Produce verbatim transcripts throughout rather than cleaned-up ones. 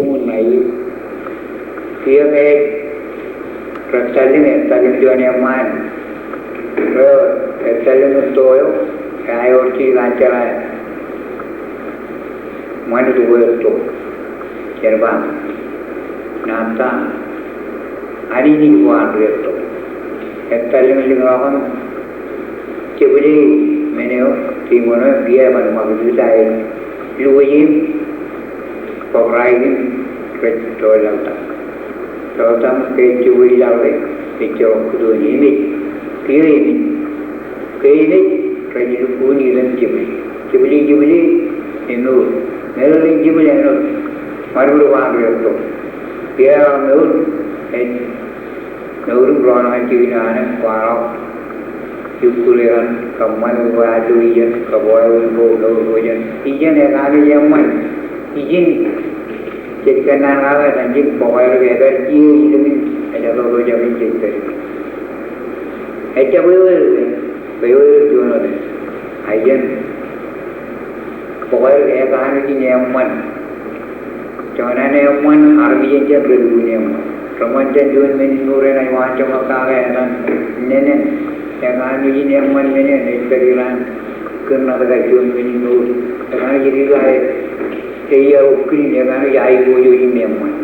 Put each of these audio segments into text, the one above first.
Uññaij. Kiiō ke rej tallōñ, ej tallōñ juon eṃṃaan. Ro ej tallōñ to eo, ej wōr jidik an jeḷā ṃanit ko etto. Jerbal. Naan ta. Anij ko an ri etto. Ej tallōñ lōñḷọk im jebwilei men eo, tiṃoṇ eo, kiiō eban ṃakūtkūt aer lukwōj im bōbraik im rej toḷọk taṃ. Toḷọk taṃ ke ej jebwilei laḷ ke ejjeḷọk kūtoon, emej. Kiiō emej. Ke emej rej lukkuun ilen jebwilei. Jebwilei, jebwilei, emour. Meḷeḷein jebwilei āinwōt ṃadbōd ko an ri etto. Kiiō eḷak mour, ej mour im roñoul jikin an kwaḷọk. Iukkure an kōṃṃan bwe allo ijeṇ, kōbwe wōn ko, mour ko jān. Ijeṇ ekanooj eṃṃan. Ijin jej kōnnaan kake etan jin bōkwe eo ke epād kiiō ilōñ in ejatoto jabōn jej pād. Ejjab ewe, ewe, ewe juon wōt. Aijin bōkwe eo ke ekanooj in eṃṃan. Joñan eṃṃan, armej en jān relukkuun eṃṃan. Reṃṃan jān juon men in mour enaaj waanjoñak kake etan nenen. Ekanooj in eṃṃan men eo, ej pād ilaan kōn ṇa kōn juon men in mour. Ekanooj ri kake, ej iọkwe kōn, ekanooj aiboojoj im eṃṃan.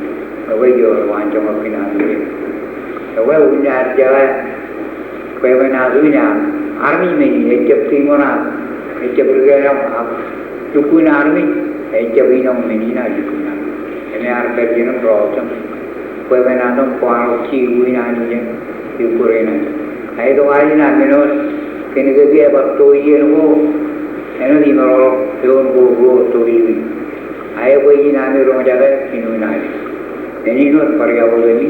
Ekwe ej waanjoñak kōn armej en. Ekwe unin ad jeḷā bwe bwe ṇa kōn armej men in, ejjab tiṃoṇ ad, ejjab ri kōḷmānḷọk, ak lukkuun armej, ejjab inoñ men in, ak lukkuun armej. Im ear pād iien im roñoul jān bwe bwe ṇa kōn kwaḷọk jikuuḷ in Anij im iukkure in Anij. Ak ej to aer in aṃ men eo, kōnke kiiō ebar to iien ko, āinwōt imeḷọkḷọk eoon ko ruo to illu in. Ak bwe in ami roñjake jinoin Anij. Men in wōt bar iọkwe kōmi.